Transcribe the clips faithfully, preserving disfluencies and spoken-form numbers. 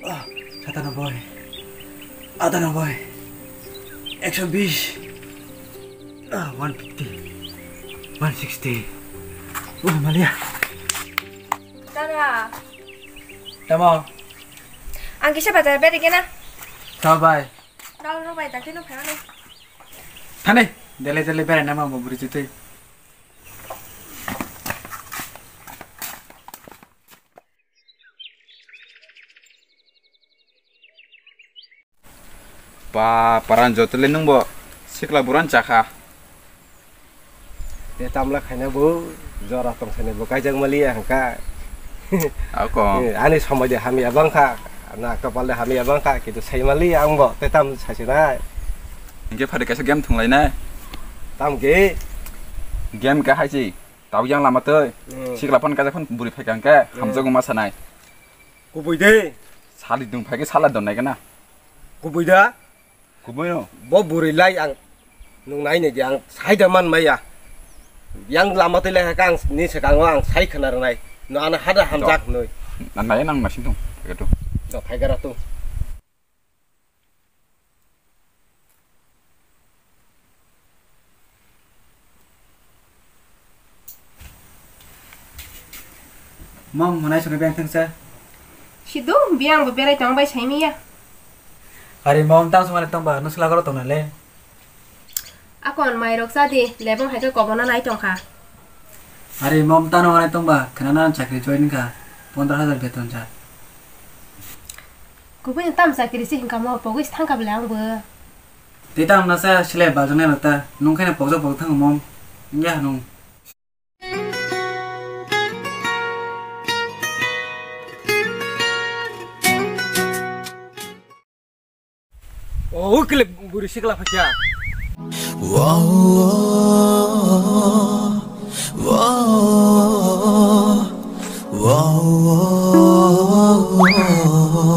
Ah, satanoboi, atanoboi, ekso bis, ah, one fifty, one sixty. Wah, malia. Dada. Tamo. Ang kisa bazar beri kena. Tamo bai. Dal ro bai, dati no phano. Thane, dele dele bere nama mo buri jitui. Ba, paran jotole nwngbo sikla buran chakha. Te tamla khaina bo jora tong sani bo kaijak maliya hangka. Ako. Eh, ani somoi de hamya bangkha, na kapal de hamya bangkha, kintu sai maliya ang bo te tam sasinai. Hingke phari kaisa game thunglainai. Tam ke? Game ka haisi. Tau yang lama tei. Hmm. Sikla phone kaisa phone buri phai kang ke, hmm, hamjago ma sanai. Kubui de. Sali dung phai ke sala don nai kana. Kubui da. Kubui no. Bo buri lai ang nung nai ne di ang sai da man maya. Yang lama tei lai ka ang ni se kang ang sai khana rwnai. No ana hada hamjak noi. Na nai nang masin tung. Phai ka tu. Do phai ka ra tu. Mom, mwnai songwi beng thangsa. Sido, biyang bo berai tong bai saimiya. Ari mom, tang songmani tongba, nung sila goro tongnai le. Akon mairok chadi, lebong hai khe kobona nai tongkha. Ari mom tano wanai tongba, khwnana chakri join kha, pondro hajar beton ja. Kubui tam chakri si hinkha mo, pogwi thangkha bwle ang bo. Tei tamo nasa silai baljaknai rok ta, nung khe pokjak pokjak thango mom, wngya nung. O, ukile buri sikla phakya. Wow, wow, wow, wow.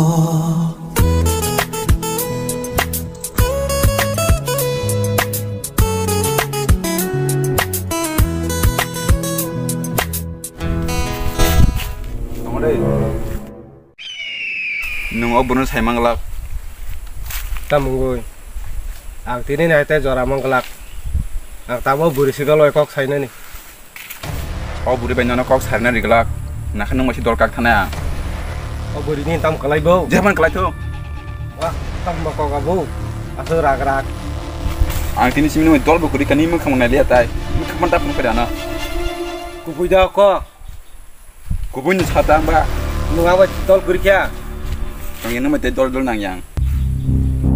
Tamo dei. Nwng o bwrwino sai manglak. Tamungwi. Ang tini nai tei jora manglak. Ang tamo bwrwi sigalwi kok sainani. O bwrwi bai nono kok sarina riglak. Nakha nwng bai si dol kak thanai ang. O bwrwini tam kwlai bo. Jeman kwlai thung. Wah, tam bo kok abo. Aswk rak rak. Ang tini simi nwng dol bo kwrwi kani mwkhang nai liya tai. Mwkhang man ta phung phai dana. Kubui da kok. Kubui ni sata ang ba. Nwng abo dol kwrwi kha. Ang ino mate dol dol nang yang.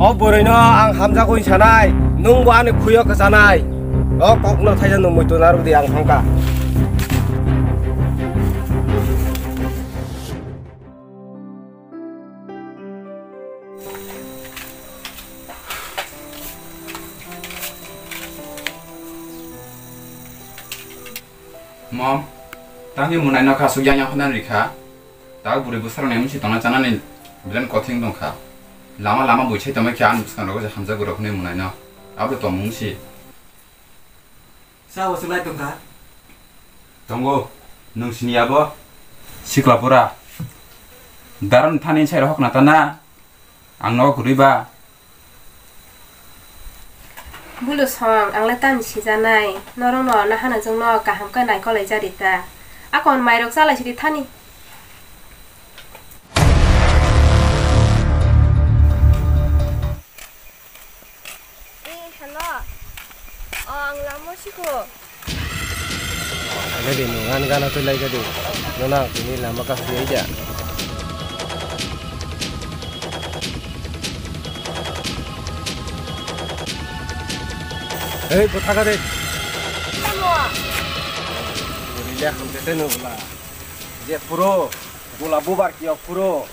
O bwrwi no ang hamjak oi sanai, nwng bo ani khuyo kwchanai. O kok no thaisa nwng muitu narwk di ang thangka. Mom, tangwi mwnai no kasuk yang yang khonani rikha. Tao bwrwi bwsarok ni mungsi tongna chanani bilen kothing tongkha. Lama lama buisai tongma khe ani bwskango je hamjak bwrok hwnwi mwnai no. Abo tongmung si. Sa bo swlai tongkha. Tongo, nwng sini abo? Sikla pura. Daron thani sai rohok na tana. Ang no kwrwi ba. Bulu song, ang le tamni sijanai. Norok no nahana jwng no kaham khe naikolai jari ta. Akon mairok chalai sidi thani. Eh, hello. Oh, ang lamo siko. Thaigadi nwng ani gana twi lai gadi. Nono ang tini lama kasui ai da. Hei, bwtha gadi. Tamo? Bwrwi le hamte tei nw bwla. Je phuro, bwla bubar kiyo phuro,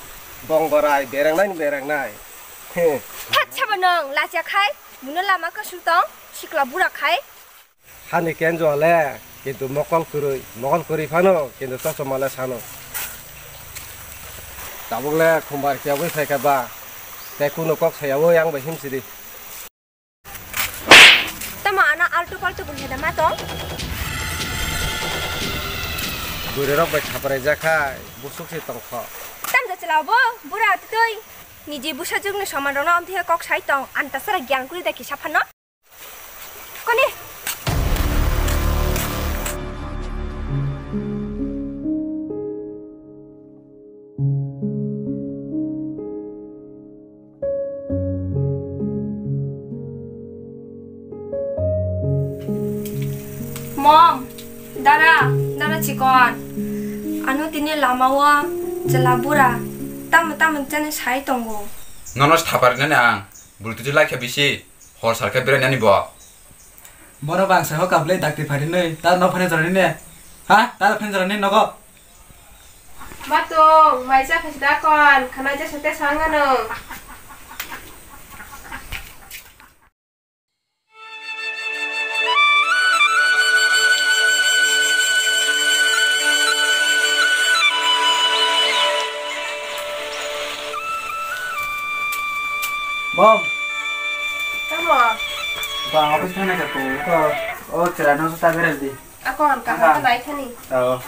bong borai berengnai ni berengnai. He. Thak sabo nwng lachiya khai, muno lama kasui tong, sikla bura khai. Hani kenjo le, kintu mokol kwrwi, mokol kwrwi phano, kintu chosma le sano. Tabuk le khumbar kiyogwi phaikha ba, tei kunu kok sayawi ang bai himsidi. Tamo ano altu paltu bumheda ma tong? Bwrwi rok bai thaprai jakha, busuk se tongkho. Tamjak se Labo, bura twi. Niji bwsajwkni somanrokno amtwi kok sai tong, antasara giyan kwrwi da kisa phano. Koni? Mom, dara, dara chikon. Ano tini lamao chwla bura tamo tamo jani sai tongo. Nono thapar nani ang, bwrwi twi lai khe bisi, hor sal khe berai nani bo. Boro bangsa ho kablai dakti phari nai, ta no phani jorani ne. Ha, ta phani jorani nogo. Matung, mai cha khasi da kon, khana cha sate sangano. Bom. Tamo? Ba, office thangna ka tu, ko, o chwla no ta berel di. Akon, kaham khe nai thani. Oh.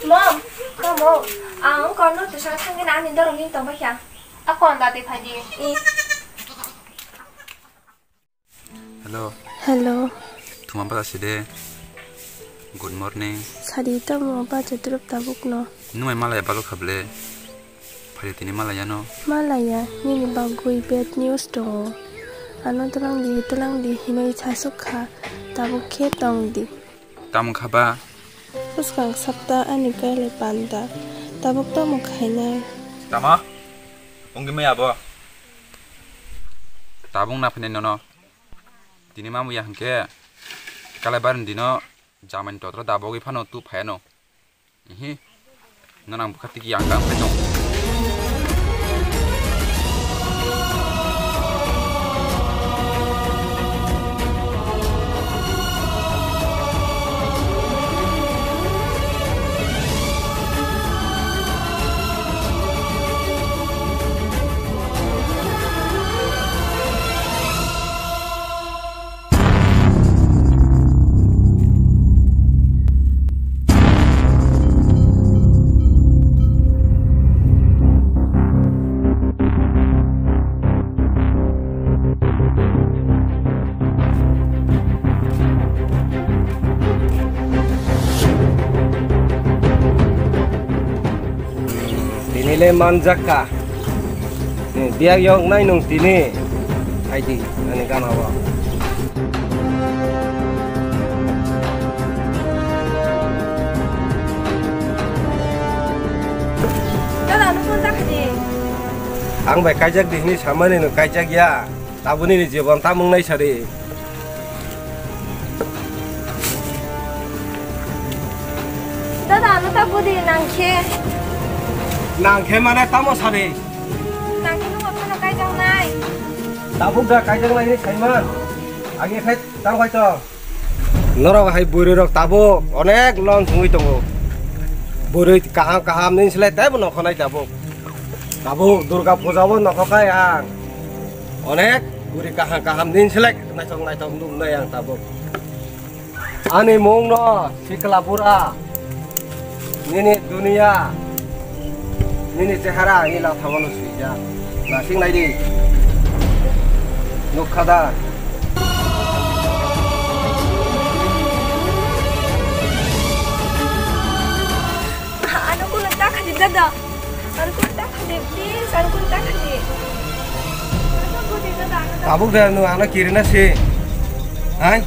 Mom, tamo? Ang kono tu sa thangin ani dorong ni tong bakya. Akon dati phaidi. Hello. Hello. Thuma bala side. Good morning. Sadi tamo ba chadrop tabuk no. Numai malaya balok hable. Phari tini malaya no. Malaya, nini bagwi bad news tongo. Ano twlang di, twlang di hinwi sasuk kha. Tabuk khe tong di. Tamo kha ba? Bwskang sapta ani kailai panda. Tabuk tamo khainai? Tamo? Wngwi maya bo? Tabuk na phainai nono. Tini mamu ya hwnkhe kalai barni dino jamani totra dabogwi phano tu phaiano. Ihi. Nang bwkha tiki yang kang phai tong. Tini le manjak ka. Ni biyak yok nai nung tini. Hai di, ani gana o. Dada, ano phone ta khaidi. Ang bai kaijak di hini samani no kaijak ya. Tabuni ni jibon tamung nai sari. Dada, ano ta budi nangkhe. Nangkhe mane tamo sari. Nangkhe nung phano kaijak nai. Tabuk da kaijak nai ni saiman. Agi khai tang khai tong. Norok hai bwrwi rok tabuk onek lon thungwi tongo. Bwrwi kaham kaham nini slai teibo nokho nai tabuk. Tabuk Durga puja bo nokho khai ang. Onek bwrwi kaham kaham nini slai naithok naithok nuknai ang tabuk. Ani mung no sikla bura. Nini duniya, nini chehara ani lathao no swijak. Nasing nai di. Nukha da? Ano kuno ta khaidi dada. Ano kuno ta khaidi, please, ano kuno ta khaidi. Ano kuno ta khaidi dada, ano ta. Tabuk da, nwng ano kirina si. Hai?